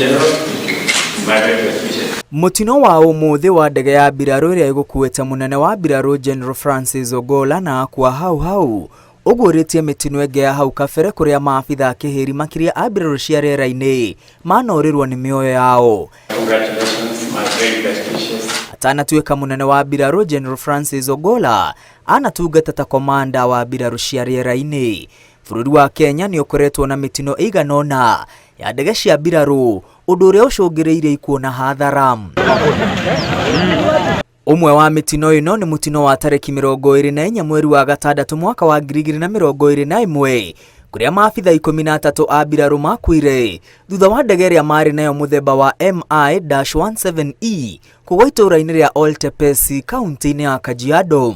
General, my very best wishes. Mũtino wa ũmũthĩ wa ndege ya mbirarũ ĩrĩa ĩgũkuĩte mũnene wa mbirarũ General Francis Ogolla na akua hau hau ũguũrĩtie mĩtino ĩngĩ ya hau kabere kũrĩa maabitha a kĩhĩri makĩria a mbirarũ cia rĩera-inĩ manorĩrwo nĩ mĩoyo yao. Congratulations, my very best wishes. Atanatuĩka mũnene wa mbirarũ General Francis Ogolla anatungata ta komanda wa mbirarũ cia rĩera-inĩ. Bũrũri wa Kenya nĩ ũkoretwo na mĩtino ĩigana ũna ya ndege cia mbirarũ, ũndũ ũrĩa ũcũngĩrĩirie ikuũ na hathara. Ũmwe wa mĩtino ĩno nĩ mũtino wa tarĩki 24 mweri wa gatandatũ mwaka wa 2021 kũrĩa maabitha 13 a mbirarũ makuire thutha wa ndege ĩrĩa marĩ nayo mũthemba wa MI-17E kũgwa itũũra-inĩ rĩa Oltepesi kaunti-inĩ ya Kajiado.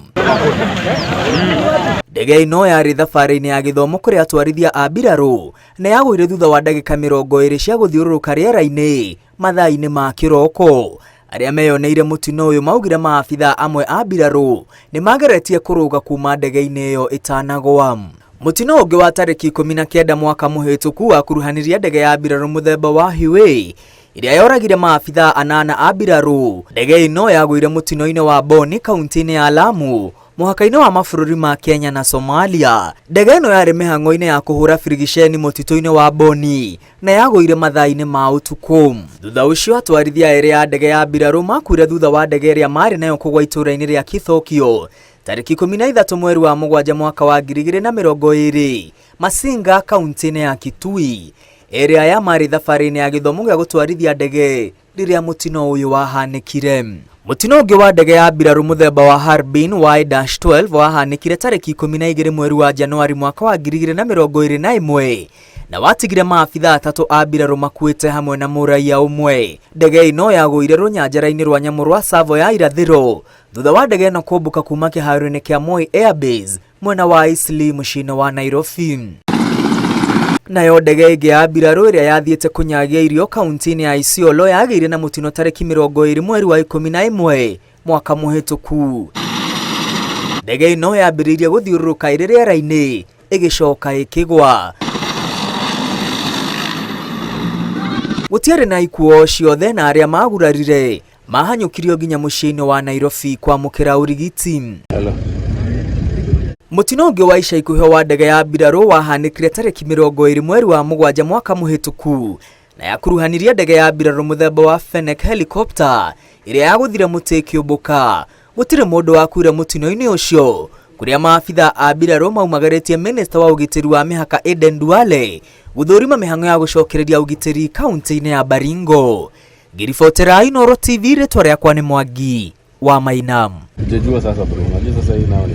Ndege ĩno yarĩ thabarĩ-inĩ ya gĩthomo kũrĩ atwarithia a mbirarũ na yagũire thutha wa ndagĩka 20 cia gũthiũrũrũka rĩera-inĩ mathaa-inĩ ma kĩroko. Arĩa meyoneire mũtino ũyũ maugire maabitha amwe a mbirarũ nĩ mageretie kũrũga kuma ndege-inĩ ĩyo ĩtanagwa. Mũtino ũngĩ wa tarĩki 19 mwaka mũhĩtũku wakuruhanirie ndege ya mbirarũ mũthemba wa Huey ĩrĩa yoragire maabitha 8 a mbirarũ. Ndege ĩno yagũire mũtino-inĩ wa Boni kaunti-inĩ ya Lamu mũhaka-inĩ wa mabũrũri ma Kenya na Somalia. Ndege ĩno yarĩ mĩhang'o-inĩ ya kũhũra birigiceni mũtitũ-inĩ wa Boni na yagũire mathaa-inĩ ma ũtukũ. Thutha ũcio atwarithia erĩ a ndege ya mbirarũ makuire thutha wa ndege ĩrĩa marĩ nayo kũgwa itũũra-inĩ rĩa Kithokio tarĩki 13 mweri wa mũgwanja mwaka wa 2020 Masinga kaunti-inĩ ya Kitui. Erĩ aya marĩ thabarĩ-inĩ ya gĩthomo gĩa gũtwarithia ndege rĩrĩa mũtino ũyũ wahanĩkire. Mũtino ũngĩ wa ndege ya mbirarũ mũthemba wa Harbin Y-12 wahanĩkire tarĩki 12 mweri wa Januari mwaka wa 2021 na watigire maabitha 3 a mbirarũ makuĩte hamwe na mũraiya ũmwe. Ndege ĩno yagũire rũnyanjara-inĩ rwa nyamũ rwa Tsavo ya irathĩro thutha wa ndege ĩno kũmbũka kuma kĩharo-inĩ kĩa Moi Airbase mwena wa Eastleigh mũciĩ-inĩ wa Nairobi. Nayo ndege ĩngĩ ya mbirarũ ĩrĩa yathiĩte kũnyagia irio kaunti-inĩ ya Isiolo yagĩire na mũtino tarĩki 20 mweri wa 11 mwaka mũhĩtũku. Ndege ĩno yambĩrĩirie gũthiũrũrũka ĩrĩ rĩera-inĩ ĩgĩcoka ĩkĩgwa. Gũtiarĩ na ikuũ ciothe na arĩa magurarire mahanyũkirio nginya mũciĩ-inĩ wa Nairobi kwamũkĩra ũrigiti. Mũtino ũngĩ wa ica ikuhĩ wa ndege ya mbirarũ wahanĩkire tarĩki 20 mweri wa mũgwanja mwaka mũhĩtũku na yakuruhanirie ndege ya mbirarũ mũthemba wa Fennec helicopter ĩrĩa yagũthire mũtĩ ĩkĩũmbũka. Gũtirĩ mũndũ wakuire mũtino-inĩ ũcio kũrĩa maabitha a mbirarũ maumagarĩtie minista wa ũgitĩri wa mĩhaka Aden Duale gũthũrima mĩhang'o ya gũcokereria ũgitĩri kaunti-inĩ ya Baringo. Ngĩribotera Inooro TV, rĩtwa rĩakwa nĩ Mwangi wa Mainam. Sijajua sasa bro, unajua sasa hii nao ni